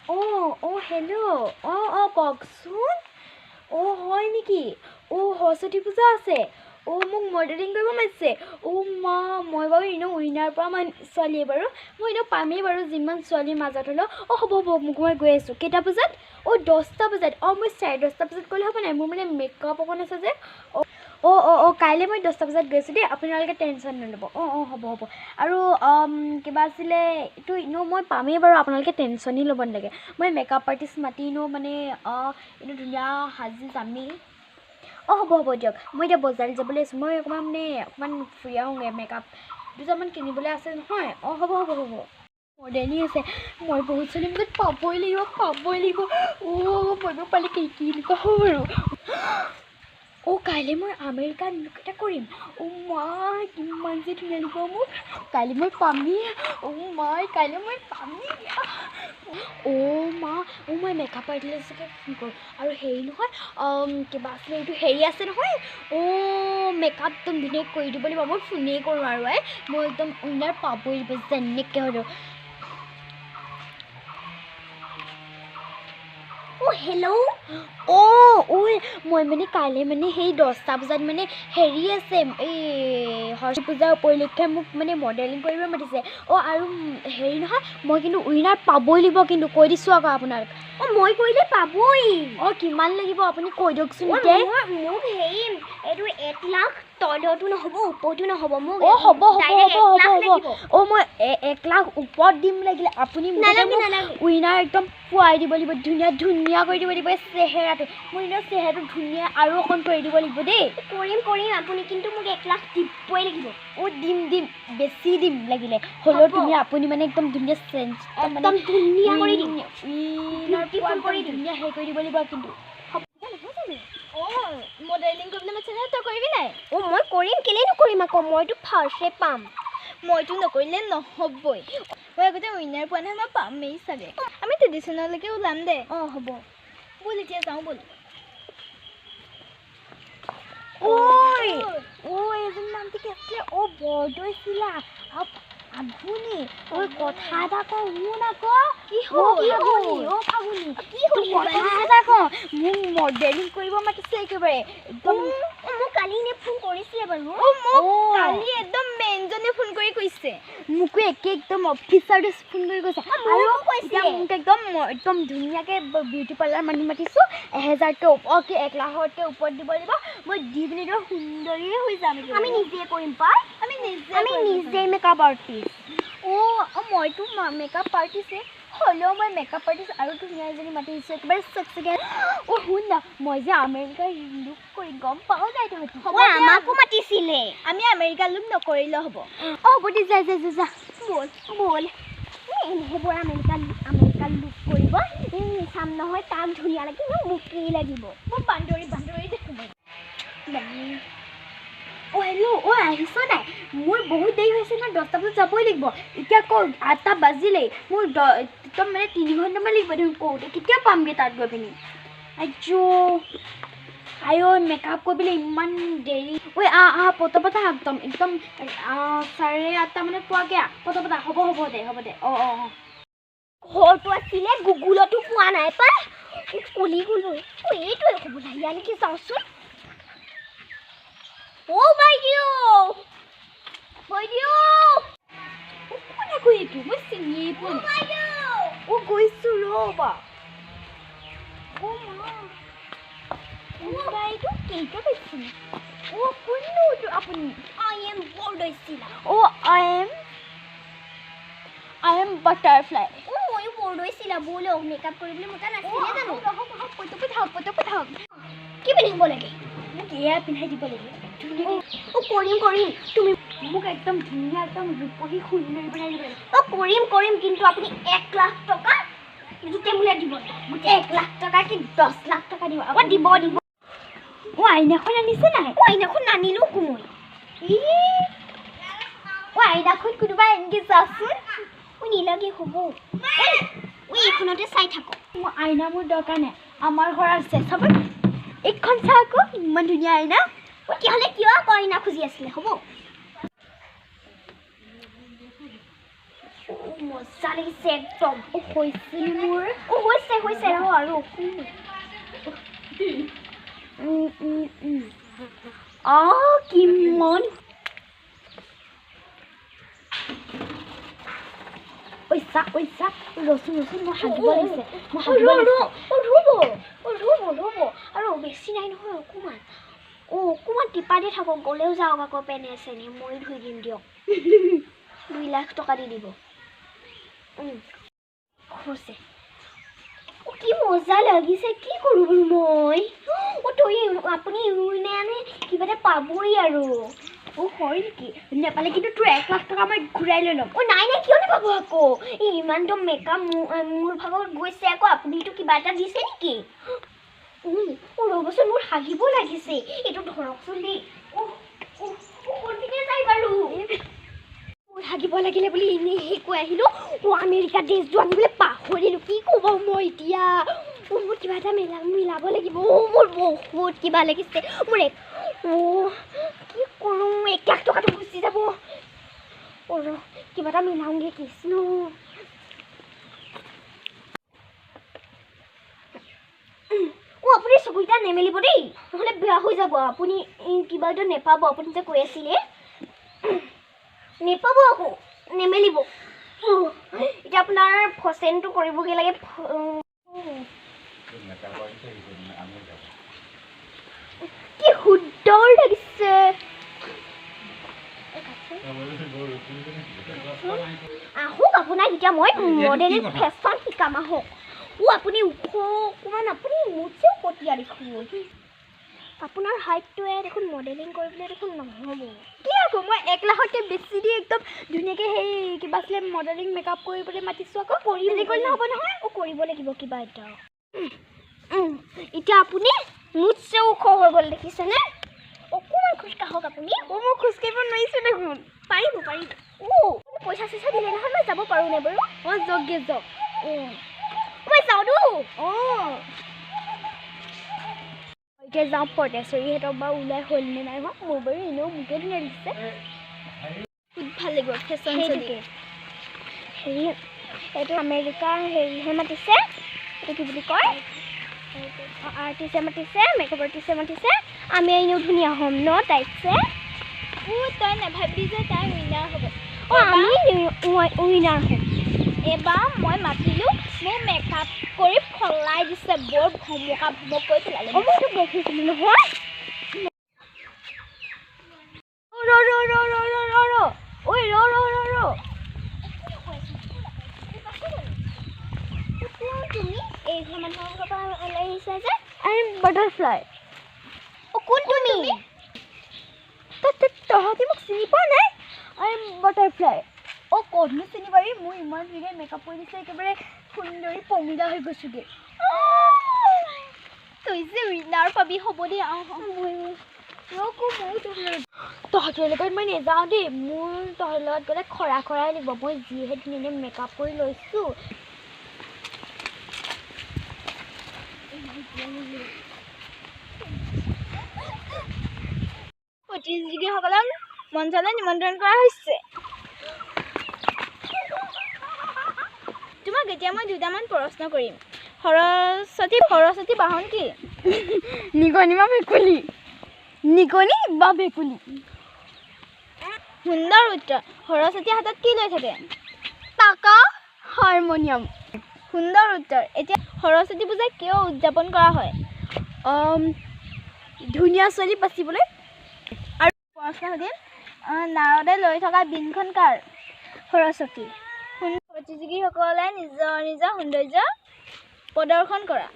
অঁ অঁ হেল্ল' অঁ অঁ কওকচোন। অঁ হয় নেকি? অঁ সৰস্বতী পূজা আছে। অঁ মোক মডেলিং কৰিব মাতিছে। অঁ মা, মই বাৰু এনেও উইনাৰ পৰা মান ছোৱালীয়ে বাৰু, মই এনেও পামেই বাৰু যিমান ছোৱালীৰ মাজত হ'লেও। অঁ হ'ব হ'ব, মোক মই গৈ আছোঁ। কেইটা বজাত? অঁ 10টা বজাত। অঁ মই 10:30 বজাত গ'লে হ'ব নাই? মোৰ মানে মেকআপ অকণ আছে যে। অঁ অঁ অঁ অঁ কাইলৈ মই 10টা বজাত গৈ আছোঁ দেই, আপোনালোকে টেনশ্যন নল'ব। অঁ অঁ হ'ব হ'ব। আৰু কিবা আছিলে এইটো, এনেও মই পামেই বাৰু, আপোনালোকে টেনশ্যনেই ল'ব নালাগে। মই মেকআপ আৰ্টিষ্ট মাতি এনেও মানে এনেও ধুনীয়া সাজি যামেই। অঁ হ'ব হ'ব দিয়ক, মই এতিয়া বজাৰলৈ যাবলৈ আছোঁ। মই অকণমান মানে অকণমান ফুৰি আহোঁগৈ, মেকআপ দুটামান কিনিবলৈ আছে নহয়। অঁ হ'ব হ'ব হ'ব। মডেলিং আছে, মই বহুত ছোৱালী মাজত পাবই লাগিব, পাবই লাগিব। অঁ মই পালে কি কেনেকুৱা হ'ব বাৰু। অঁ কাইলৈ মই আমেৰিকান লুক এটা কৰিম। অঁ মা, কিমান যে ধুনীয়া লাগিব মোক। কাইলৈ মই পামেই। অঁ মা, কাইলৈ মই পামেই। অঁ মা, অঁ মই মেকআপ আৰ্টিষ্টকে ফোন কৰোঁ। আৰু হেৰি নহয়, কিবা আছিলে এইটো, হেৰি আছে নহয়, অঁ মেকআপ একদম ধুনীয়াকৈ কৰি দিব লাগিব। মই ফোনেই কৰোঁ আৰু আই, মই একদম উইনাৰ পাবই লাগিব যেনেকৈ হ'লেও। অ' হেল্ল'। অঁ ঐ, মই মানে কাইলৈ মানে সেই 10টা বজাত মানে হেৰি আছে, এই সৰস্বতী পূজাৰ উপলক্ষে মোক মানে মডেলিং কৰিব মাতিছে। অঁ আৰু হেৰি নহয়, মই কিন্তু উইনাৰ পাবই লাগিব কিন্তু, কৈ দিছোঁ আকৌ আপোনাক। অঁ মই কৰিলে পাবই। অঁ কিমান লাগিব আপুনি কৈ দিয়কচোন এতিয়াই। মোক হেৰি এইটো 1 লাখ তলতো নহ'ব ওপৰতো নহ'ব, মোক অঁ হ'ব হ'ব ডাইৰেক্ট হ'ব 1 হ'ব লাখ হ'ব। লাগিব। অঁ মই 1 লাখ ওপৰত দিম লাগিলে, আপুনি মুঠতে নালাগে মোক নালাগে। উইনাৰ একদম পোৱাই দিব লাগিব, ধুনীয়া ধুনীয়া কৰি দিব লাগিব চেহেৰাটো। মোৰ এনেও চেহেৰাটো ধুনীয়া, আৰু অকণ কৰি দিব লাগিব দেই। কৰিম কৰিম, আপুনি কিন্তু মোক 1 লাখ দিবই লাগিব। অঁ দিম দিম, বেছি দিম লাগিলে হ'লেও। হ'ব। তুমি আপুনি মানে একদম ধুনীয়া চেঞ্জ মানে একদম ধুনীয়া কৰি দিম, উইনাৰ বিউটিফুল পোৱা কৰি একদম দিম। ধুনীয়া হেৰি কৰি দিব লাগিব কিন্তু। নহয় জানো? অঁ মডেলিং কৰিবলৈ মাতিছে নহয়, তই কৰিবি নাই? অঁ মই কৰিম, কেলৈ নকৰিম আকৌ, মইতো ফাৰ্ষ্টে পাম। মইতো নকৰিলে নহ'বই, মই আগতে উইনাৰ পোৱা নাই, মই পামেই চাগে। আমি ট্ৰেডিশ্যনলৈকে ওলাম দে। অঁ হ'ব। ব'ল এতিয়া যাওঁ ব'ল। ঐ ঐ, এজনী নামটো কি আছিলে? অ' বৰদৈচিলা আৰু ফাগুনী। ঐ কথা এটা কওঁ শুন আকৌ। কি অ' হ'ল? ফাগুনী, অ' ফাগুনী, কি হ'ল? তোক কথা এটা কওঁ, মোক মডেলিং কৰিব মাতিছে একেবাৰে একদম। মোক কালি এনে ফোন কৰিছিলে বাৰু। অ' মোক অ' কালি একদম মেইনজনে ফোন কৰি কৈছে। মোকো একে একদম অফিচাৰটোৱে ফোন কৰি কৈছে। আৰু মোকো কৈছিলে। এতিয়া মোক একদম একদম ধুনীয়াকৈ বিউটি পাৰ্লাৰ মানুহ মাতিছোঁ, 1000তকৈ ওপৰ কি 1 লাখতকৈ ওপৰত দিব লাগিব। মই দি পিনি একদম সুন্দৰীয়ে হৈ যাম একেবাৰে। আমি নিজে কৰিম পাই, আমি নিজে আমি কৰিম। নিজে মেকআপ আৰ্টিষ্ট। অঁ অঁ মইতো মেকআপ আৰ্টিষ্টে, হ'লেও মই মেকআপ আৰ্টিষ্ট আৰু ধুনীয়া এজনী মাতি দিছোঁ একেবাৰে চেকচেকীয়া। অ' শুন না, মই যে আমেৰিকাৰ লুক কৰি গম পাওঁ নাই তহঁতি? হ'ব অ দে, আমাকো মাতিছিলে। আমি আমেৰিকাৰ লুক নকৰিলেও হ'ব। অঁ হ'ব দে, যা যা যা যা। ব'ল ব'ল, এনেহে বৰ আমেৰিকান আমেৰিকান লুক কৰিব। চাম নহয় কাক ধুনীয়া লাগিব, মোকেই লাগিব। মই বান্দৰী বান্দৰী দেখোঁ মই। অ' হেল্ল', অ' আহিছ নাই? মোৰ বহুত দেৰি হৈছে নহয়, 10টা বজাত যাবই লাগিব। এতিয়া কওঁ 8টা বাজিলেই, মোৰ একদম মানে 3 ঘণ্টামান লাগিব দেখোন কওঁতে। কেতিয়া পামগৈ তাত গৈ পিনি? আইজো আই ঐ, মেকআপ কৰিবলৈ ইমান দেৰি। ঐ আহ আহ, পটাপটা একদম একদম 8:30 মানত পোৱাকৈ আহ, পটাপটা। হ'ব হ'ব দে, হ'ব দে। অঁ অঁ অঁ। ঘৰটো আছিলে গুগলতো পোৱা নাই পাই, কলি গ'লো। অ এইটোৱে হ'বলা, ইয়ালৈকে যাওঁচোন। অ' বাইদেউ বাইদেউ। অ' কোন আকৌ এইটো? মই চিনিয়ে পোৱা নাই। বাইদেউ। অ' গৈছোঁ ৰ'বা। অ' মা, অ' বাইদেউ কেইটা পাইছিল? অ' কোননো এইটো আপুনি? I am Bordoisila. Oh I am butterfly. অ' ময়ো বৰদৈচিলা। ব'লক, মেকআপ কৰিবলৈ মতা নাছিলে জানো? পটাপট। কি পিন্ধিব লাগে? মোক এয়া পিন্ধাই দিব লাগিব ধুনীয়াকৈ। অ' কৰিম কৰিম, তুমি মোক একদম ধুনীয়া একদম ৰূপহী সুন্দৰী বনাই দিব লাগিব। অ' কৰিম কৰিম, কিন্তু আপুনি 1 লাখ টকা জোতে মোলে দিব লাগিব। 1 লাখ টকা কি 10 লাখ টকা দিব। অ' দিব দিব। অ' আইনাখন আনিছে নাই? অ' আইনাখন নানিলো আকৌ মই। ই অ' আইনাখন কোনোবাই আনকি চাচোন। অ' নিলাগে হ'ব, ঐ এইখনতে চাই থাকক। মোৰ আইনা মোৰ দৰকাৰ নাই, আমাৰ ঘৰত আছে চাব। এইখন চা আকৌ, ইমান ধুনীয়া আইনা। অ' তেতিয়াহ'লে কিয় আকৌ আইনা খুজি আছিলে? হ'ব। অ' মজা লাগিছে একদম। অ' হৈছিল মোৰ। অ' হৈছে হৈছে, ৰ আৰু। অ' কিমান ঐ চা ঐ চা, ৰচোন ৰচোন, মই হাগিব লাগিছে, মই হাগিব লাগিছে। অ' ৰ'ব, অ' ৰ'ব ৰ'ব, আৰু বেছি নাই নহয়, অকণমান। অ' অকণমান টিপা দি থাকক, গ'লেও যাওক আকৌ পেনে চেনে, মই ধুই দিম দিয়ক। 2 লাখ টকা দি দিব। হৈছে। অ' কি মজা লাগিছে, কি কৰোঁ বাৰু মই? অ' তই আপুনি আনে কিবা এটা পাবই আৰু। অ' হয় নেকি? নেপালে কিন্তু তোৰ 1 লাখ টকা মই ঘূৰাই লৈ ল'ম। অ' নাই নাই, কিয় নাপাব আকৌ? এই ইমানটো মেকআপ মোৰ ভাগত গৈছে আকৌ, আপুনিতো কিবা এটা দিছে নেকি? অ' ৰ'বচোন, মোৰ হাগিব লাগিছে, এইটো ধৰকচোন দেই। অ' কোনপিনে যায় বাৰু? মোৰ হাগিব লাগিলে বুলি এনেই কৈ আহিলোঁ। অ' আমেৰিকা ড্ৰেছটো আনিবলৈ পাহৰিলোঁ, কি ক'ব মই এতিয়া? অ' মোৰ কিবা এটা মিলাব লাগিব। অ' মোৰ বহুত কিবা লাগিছে, মোৰ অ' কি কৰোঁ, 1 লাখ টকাটো গুচি যাব। অ' ৰ, কিবা এটা মিলাওঁগৈ, কৃষ্ণ। অ' আপুনি চকুকেইটা নেমেলিব দেই, নহ'লে বেয়া হৈ যাব। আপুনি কিবা এটা নেপাব, আপুনি যে কৈ আছিলে নেপাব আকৌ, নেমেলিব। এতিয়া আপোনাৰ ফচেনটো কৰিবগৈ লাগে। কি সুন্দৰ লাগিছে। আহক আপোনাক এতিয়া মই মডেলিং ফেশ্বন শিকাম, আহক। অ' আপুনি ওখ অকণমান, আপুনি মোতছেও কটীয়া দেখোন। আপোনাৰ হাইটটোৱে দেখোন মডেলিং কৰিবলৈ দেখোন নহ'ব। কি আকৌ, মই 1 লাখতকৈ বেছি দি একদম ধুনীয়াকৈ সেই কিবা আছিলে মডেলিং মেকআপ কৰিবলৈ মাতিছোঁ আকৌ, কৰি নহ'ব নহয়। অ' কৰিব লাগিব কিবা এটা। এতিয়া আপুনি মোতছে ওখ হৈ গ'ল, দেখিছেনে? অকণমান খোজকাঢ়ক আপুনি। অ' মই খোজকাঢ়িব নোৱাৰিছোঁ দেখোন। পাৰিব পাৰিব। অ' পইচা চইচা দিলে নহয়, মই যাব পাৰোঁ নে বাৰু? অ' যাওকগৈ যাওক। অ' মই যাওঁ তো। অ' এতিয়া যাওঁ পৰ্টেশ্বৰীহঁতক বাৰু ওলাই হ'ল নে নাই হোৱা। মোৰ বাৰু এনেও মোকে ধুনীয়া লাগিছে, বহুত ভাল লাগিব ফেশ্বন চলি। হেৰি এইটো আমেৰিকাৰ হেৰিহে মাতিছে, এইটো কি বুলি কয়, আৰ্টিষ্টে মাতিছে, মেকআপ আৰ্টিষ্টে মাতিছে। আমি এনেও ধুনীয়া হ'ম ন তাইতছে। অ' তই নাভাবি যে তাই উইনাৰ হ'ব। অ' আমি উইনাৰ হ'ম। এবাৰ মই মাতিলোঁ, মোৰ মেকআপ কৰি ফলাই দিছে, বৰ ভমকা ভমক কৰি পেলালে। অ' মই তোক দেখিছিলোঁ নহয়। ৰ ৰ ৰ ৰ ৰ ৰ ৰ ঐ ৰ ৰ ৰ ৰ। তুমি এই ঘৰ মানুহৰ ঘৰৰ পৰা ওলাই আহিছা যে? I am butterfly. অ' কোন তুমি? তহঁতি মোক চিনি পোৱা নাই? I am butterfly. অ' ক'তনো চিনি পাবি, মোৰ ইমান ধুনীয়াকৈ মেকআপ কৰি দিছে, একেবাৰে সুন্দৰী পমিলা হৈ গৈছোগৈ। তই যে উইনাৰ পাবি, হ'ব দেই। তহঁতৰ লগত মই নেযাওঁ দেই, মোৰ তহঁতৰ লগত গ'লে খৰা খৰাই লাগিব। মই যিহে ধুনীয়াকৈ মেকআপ কৰি লৈছোঁ। প্ৰতিযোগীসকলক মঞ্চলৈ নিমন্ত্ৰণ কৰা হৈছে। তোমাক এতিয়া মই দুটামান প্ৰশ্ন কৰিম। সৰস্বতী বাহন কি? নিগনি বা ভেকুলী। নিগনি বা ভেকুলী। সুন্দৰ উত্তৰ। সৰস্বতীৰ হাতত কি লৈ থাকে? টাকা, হাৰমনিয়াম। সুন্দৰ উত্তৰ। এতিয়া সৰস্বতী পূজা কিয় উদযাপন কৰা হয়? ধুনীয়া ছোৱালী বাচিবলৈ। আৰু প্ৰশ্ন সুধিম, নাৰদে লৈ থকা বীণখন কাৰ? সৰস্বতী। প্ৰতিযোগীসকলে নিজৰ নিজৰ সৌন্দৰ্য প্ৰদৰ্শন কৰা।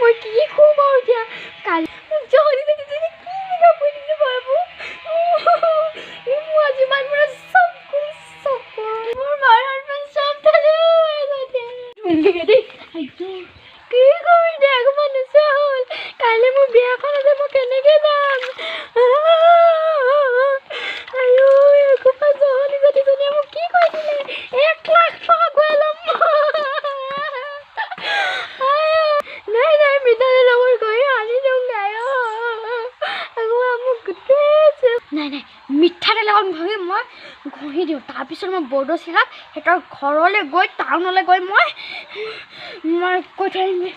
মই কি কম আৰু এতিয়া, কালি মোক জহনী কি মেকআপ কৰি দিছে বাবু। এখন আছে, মই কেনেকৈ যাম? আইঅ, এসোপা জহনী জাতিজনীয়ে মোক কি কৰি দিলে? 1 লাখ টকা ঘূৰাই ল'ম। নাই নাই, মিঠাতেল লগত গৈ আনি দিওঁগৈ। আইঅ, আকৌ মোক গোটেই নাই নাই, মিঠাতেল অকণ ঘঁহি মই ঘঁহি দিওঁ। তাৰপিছত মই বৰদৈচিলাক সিহঁতৰ ঘৰলৈ গৈ, টাউনলৈ গৈ মই মই কৈ থৈ আহিমগৈ।